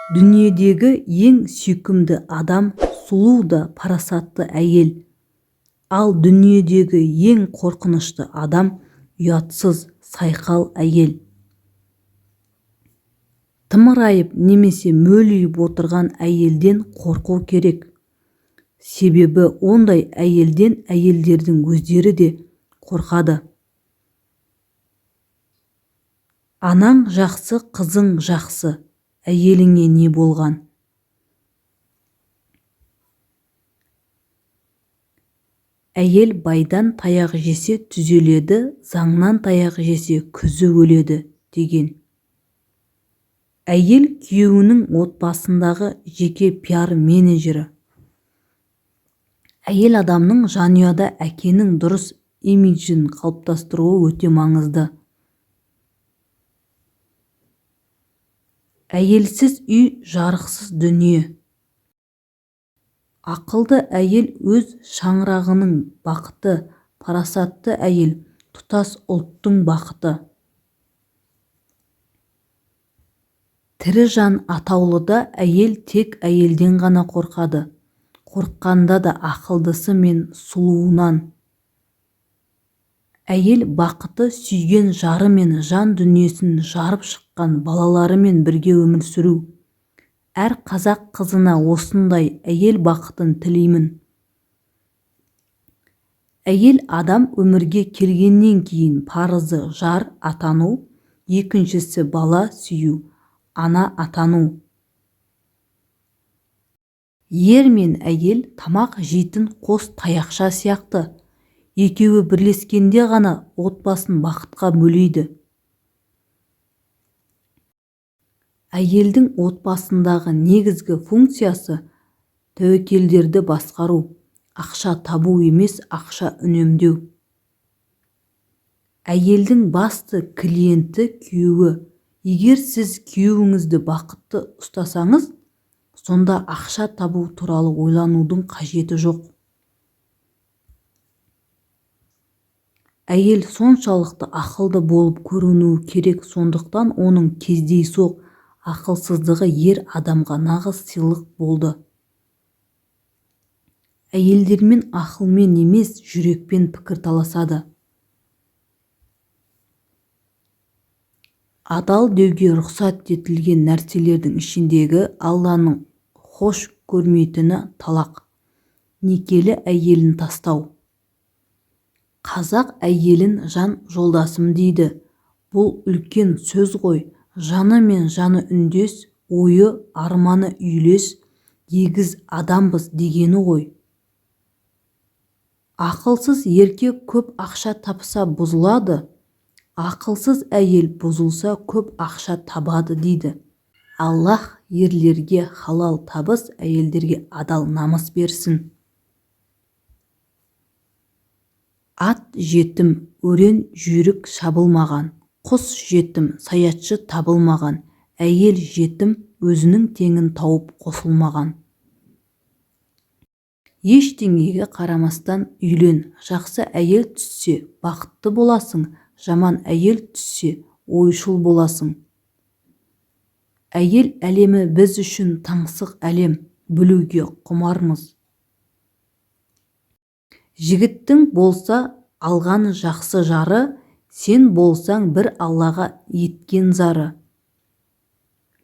Дүниедегі ең сүйкімді адам сұлу да парасатты әйел. Ал дүниедегі ең қорқынышты адам ұятсыз, сайқал әйел. Тымырайып немесе мөлиіп отырған әйелден қорқу керек. Себебі ондай әйелден әйелдердің өздері де қорқады. Анаң жақсы, қызың жақсы, әйеліңе не болған? Әйел байдан таяқ жесе түзеледі, заңнан таяқ жесе күзі өледі, деген. Әйел күйеуінің отбасындағы жеке пиар менеджері. Әйел адамның жанұяда әкенің дұрыс имиджін қалыптастыруы өте маңызды. Әйелсіз үй жарықсыз дүние. Ақылды әйел өз шаңырағының бақыты, парасатты әйел тұтас ұлттың бақыты. Тірі жан атаулыда әйел тек әйелден ғана қорқады. Қорыққанда да ақылдысы мен сұлуынан. Әйел бақыты сүйген жары мен жан дүниесін жарып шыққан балаларымен бірге өмір сүру. Әр қазақ қызына осындай әйел бақытын тілеймін. Әйел адам өмірге келгеннен кейін парызы жар атану, екіншісі бала сүю, ана атану. Ер мен әйел тамақ жейтін қос таяқша сияқты. Екеуі бірлескенде ғана отбасын бақытқа бөлейді. Әйелдің отбасындағы негізгі функциясы тәуекелдерді басқару, ақша табу емес ақша үнемдеу. Әйелдің басты клиенті күйеуі. Егер сіз күйеуіңізді бақытты ұстасаңыз, сонда ақша табу туралы ойланудың қажеті жоқ. Әйел соншалықты ақылды болып көрінуі керек, сондықтан оның кездейсоқ ақылсыздығы ер адамға нағыз сыйлық болды. Әйелдермен ақылмен емес, жүрекпен пікір таласады. Адал деуге рұқсат етілген нәрселердің ішіндегі Алланың хош көрмейтіні талақ. Некелі әйелін тастау. Қазақ әйелін жан жолдасым дейді. Бұл үлкен сөз ғой. Жаны мен жаны үндес, ойы, арманы үйлес, егіз адамбыз дегені ғой. Ақылсыз еркек көп ақша тапса бұзылады, ақылсыз әйел бұзылса көп ақша табады дейді. Аллаһ ерлерге халал табыс, әйелдерге адал намыс берсін. Ат жетім, өрен жүйрік шабылмаған, құс жетім, саятшы табылмаған, әйел жетім, өзінің теңін тауып қосылмаған. Ештеңеге қарамастан үйлен, жақсы әйел түссе бақытты боласың, жаман әйел түссе ойшыл боласың. Әйел әлемі біз үшін таңсық әлем, білуге құмармыз. Жігіттің болса алған жақсы жары, сен болсаң бір Аллаға еткен зары.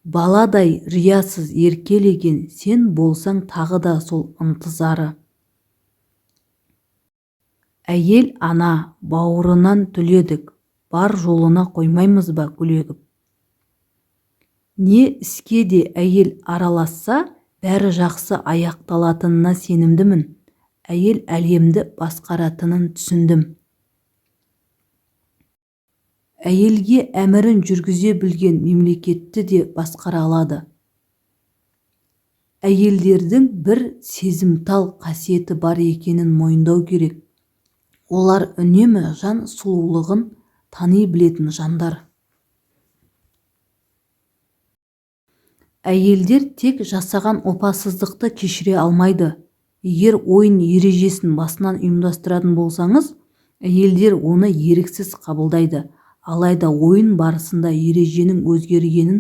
Баладай риясыз еркелеген, сен болсаң тағы да сол ынтызары. Әйел ана, бауырынан түледік, бар жолына қоймаймыз ба гүл егіп. Не іске де әйел араласса, бәрі жақсы аяқталатынына сенімдімін. Әйел әлемді басқаратынын түсіндім. Әйелге әмірін жүргізе білген мемлекетті де басқара алады. Әйелдердің бір сезімтал қасиеті бар екенін мойындау керек. Олар үнемі жан сұлулығын тани білетін жандар. Әйелдер тек жасаған опасыздықты кешіре алмайды. Егер ойын ережесін басынан ұйымдастыратын болсаңыз, әйелдер оны еріксіз қабылдайды. Алайда ойын барысында ереженің өзгергенін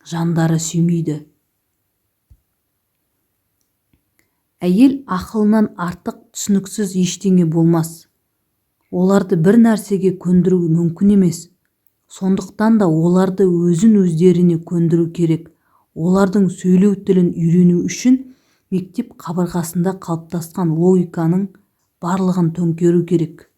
жандары сүймейді. Әйел ақылынан артық түсініксіз ештеңе болмас. Оларды бір нәрсеге көндіру мүмкін емес. Сондықтан да оларды өзін-өздеріне көндіру керек. Олардың сөйлеу тілін үйрену үшін мектеп қабырғасында қалыптасқан логиканың барлығын төңкеру керек.